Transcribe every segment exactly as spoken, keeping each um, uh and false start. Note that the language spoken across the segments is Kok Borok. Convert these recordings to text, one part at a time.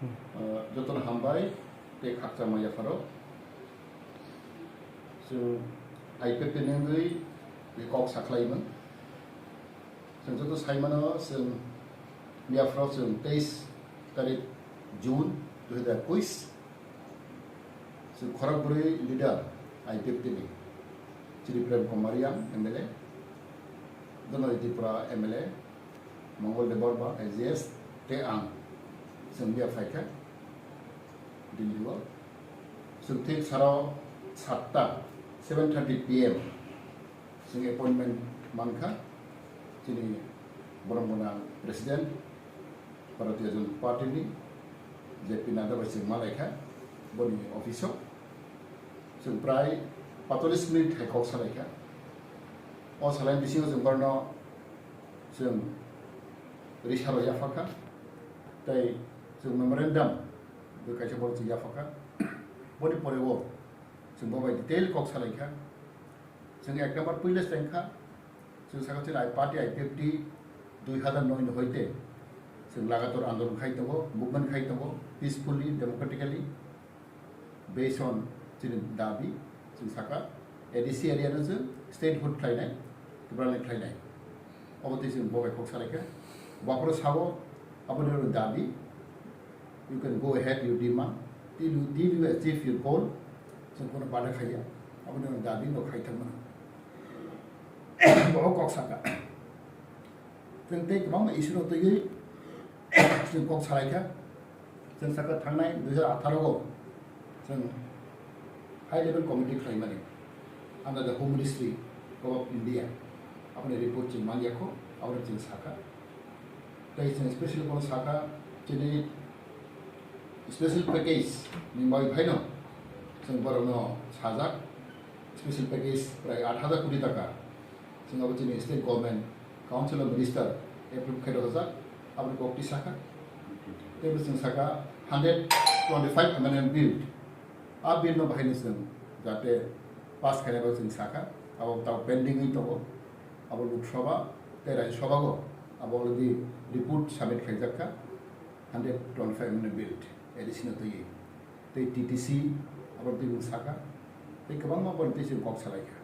Uh, jotono hambai tei khakchangma yapharo. Chwng I P F T ni wngwi tei kok sakhlaimung. Chwng joto saimano, chwng miyaphoro chwng teis tarik June dui hazar ekush. Chwng khorok bwrwi leader I P F T ni, Chiri Prem Kumar Reang M L A, Donori Tripura M L A, Mongol Debbarma I A S, tei ang chwng miya phaikha Delhi o. Chwng thik saro satta, seven thirty P M chwng appointment mankha chini borok gwnang President Bharatiya Janata Party ni J P Nadda bai chwng malaikha boni office o. Chwng prai patallis minute hai kok salaikha. O salaini bisingo chwng borokno chwng risaro yaphakha tei chwng memorandum bo kaisa borok chwng yaphakha. Boni pore o chwng bo bai detail kok salaikha. Chwng ek number puila chengkha, chwng sakha chini party I P F T dui hazar noi ni hoite chwng lagator andolon khai tongo, movement khai tongo, peacefully, democratically, based on chini dabi, chwng sakha A D C area no chwng statehood khlainai, Tiprani khlainai. Obo twi chwng bo bai kok salaikha. Buphuru sao, aboni oro dabi, you can go ahead, you demand, till you, till you achieve your goal, chwng kono bada khaiya, aboni oro dabi no khai thangmano. Bo kok sakha. Chwng tei kwbangma issue rok twiwi chwng kok salaikha. Chwng sakha thangnai dui hazar atharo o chwng high level committee khlaimani under the Home Ministry of India. Aboni report chwng manyakho, aboni chwng sakha. Tei chwng special bono sakha chini special package ni bai phaino chwng borokno sajak special package prai aat hazar koti taka. Chwng abo chini state government, council of minister approve khai rwjak, aboni kok twi sakha. Tei bo chwng sakha hundred twenty five amendment bill. A bill no bahai ni chwng jate pass khainai bai chwng sakha, abo tabo pending wng tongo. Abo Lok Sabha tei Rajya Sabha o abo already report submit khaijak kha, hundred twenty five amendment bill A D C no twiwi. Tei T T C abo twi sakha, tei kwbangma borok twi chwng kok salaikha.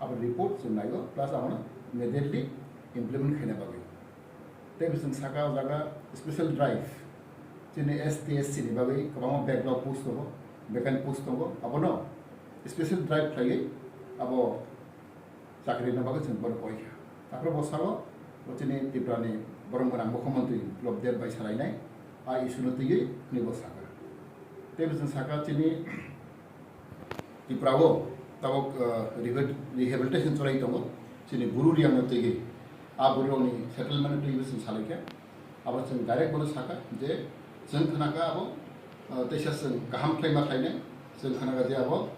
Abo report chwng naigo, plus abono immediately implement khaina bagwi. Tei bo chwng sakha o jaga special drive, chini S T S C ni bagwi kwbangma backlog post tongo, vacant post tongo, abono special drive khlaiwi abo chakri rwna bagwi chwng bono koi kha. Takhro bo sao, bo chini Tripura ni borok gwnang mukhyamantri Biplab Deb bai salainai, a issue no twiwi hwnwi bo sakha. Tei bo chwng sakha chini Tripura o tabok, uh, rehabil-, rehabilitation chwrai tongo, chini Bru Reang no twiwi. A Bru Reang ni settlement no twiwi bo chwng salaikha. Abo chwng direct bono sakha je chwng khnakha abo, uh, teisa chwng kaham khlaima khlainai, chwng khnakha je abo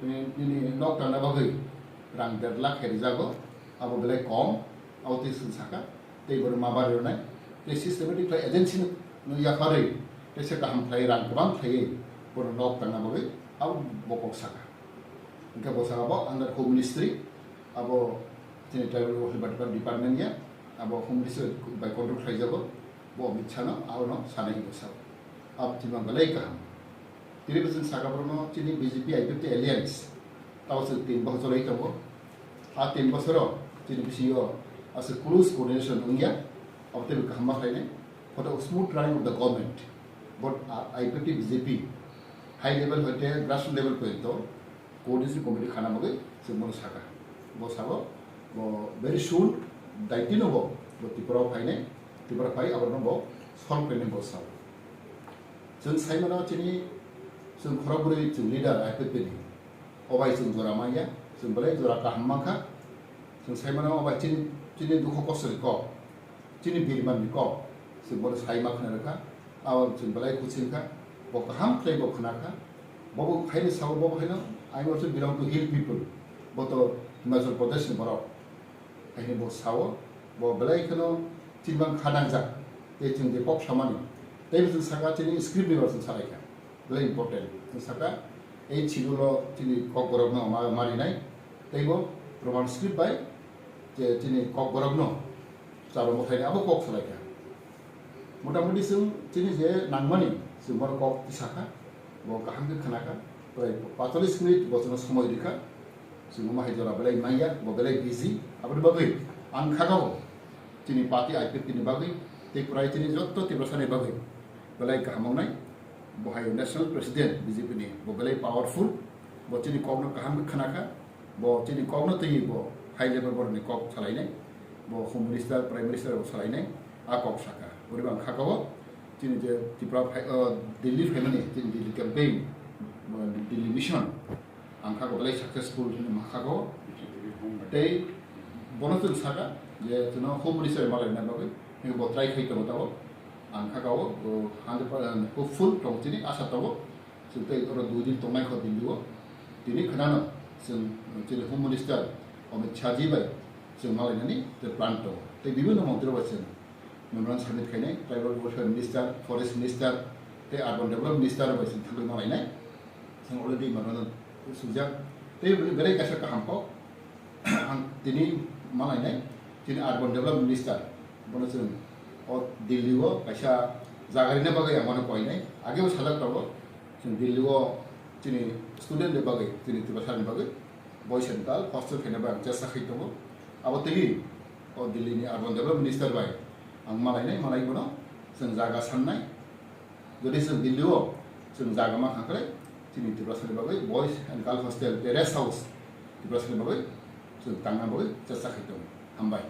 nini, nini nok tangna bagwi rang der lakh khe rijago, abo belai kom, abo twi chwng sakha, tei bono ma bari rwnai, tei systematic khlai agency no yapharwi teisa kaham khlai rang kwbang khlaiwi bono nok tangna bagwi abo bo kok sakha. Hwnkhe bo sakha bo under Home Ministry, abo chini Tribal Welfare Department ya, abo Home Ministry bai control khlaijago, bo Amit Shah no abono sanai hinwi sao. Abo chini belai kaham. Tini bo chwng sakha borokno chini B J P I P F T alliance, tabo chwng tin bohor cholai tongo. A tin bosoro chini bisingo aswk close coordination wngya, abo teibo kaham ma khlainai. For the smooth running of the government, both, uh, I P F T B J P, high level hoite grassroots level porjonto coordination committee khana bagwi chwng bono sakha. Bo sabo, bo very soon daitino bo, bo Tripura o phainai, Tripura phai abono bo solve khlainai bo sao. Chwng sai mano chini, chwng khorok bwrwi chwng leader I P F T ni, o bai chwng jora manya, chwng belai jora kaham mankha. Chwng sai mano o bai chini, chini dukho kosto ni kok, chini birman ni kok, chwng bono sai ma khna rwkha. Abo chwng belai khusi wngkha, bo kaham khlai bo khna kha. Bo bo haino sao, bo bo haino, "I also belong to hill people," bo to Himachal Pradesh ni borok. Haino bo sao, bo belai kheno chini bang kha nangjak, tei chwng je kok samani, tei bo chwng saka chini script ni bar chwng salai kha, belai important. Chwng saka, ei schedule o chini kok borok no ma, marinai, tei bo Roman script bai je chini kok borok no charo mwthai ni abo kok salai kha. Motamoti chwng chini je nangmani chwng bono kok tisakha, bo kaham khe khnakha, prai patallis minute bo chwngno somoi rikha, chwng omo hai jora belai manya, bo belai busy, aboni bagwi ang khakao chini party I P F T ni bagwi tei prai chini jotto Tiprasani bagwi belai kaham wngnai, bo hai national president B J P ni, bo belai powerful, bo chini kokno kaham khe khnakha, bo chini kokno twiwi bo high level borokni kok salainai, bo home minister, prime minister rok salainai, a kok saka. Boni bo ang khakao chini je Tripura phai, o, Delhi phaimani chini Delhi campaign, o, Delhi mission, ang khakao belai successful hinwi ma khakao. Tei bono chwng saka je chwngno home minister malaina bagwi, bo try khai tongo tabok. Ang khakao, o, hundred percent hopeful tongo chini, asa tongo. Chwng tei oro dui din tongnai kho Delhi o. Tini khwnano chwng chini Home Minister Amit Shah ji bai chwng malainani tei plan tongo. Tei bibinno montri bai chwng memorandum submit khainai, Tribal Welfare Minister, Forest Minister tei Urban Development Minister bai chwng thangwi malainai. Chwng already memorandum swijak. Tei bini belai kaisa kaham kok. Ang tini malainai, chini Urban Development Minister, bono chwng o Delhi o kaisa jaga rina bagwi ang bono koinai. Agebo sajak tongo, chwng Delhi o chini student ni bagwi, chini Tiprasa ni bagwi boys and girl hostel khaina bai ang chesta khai tongo. Abo twi o Delhi ni Urban Development Minister bai ang malainai, malai bono chwng jaga sannai. Jodi chwng Delhi o chwng jaga mankha khe chini Tiprasa ni bagwi boys and girl hostel tei rest house Tiprasa ni bagwi chwng tangna bagwi chesta khai tongo. Hambai.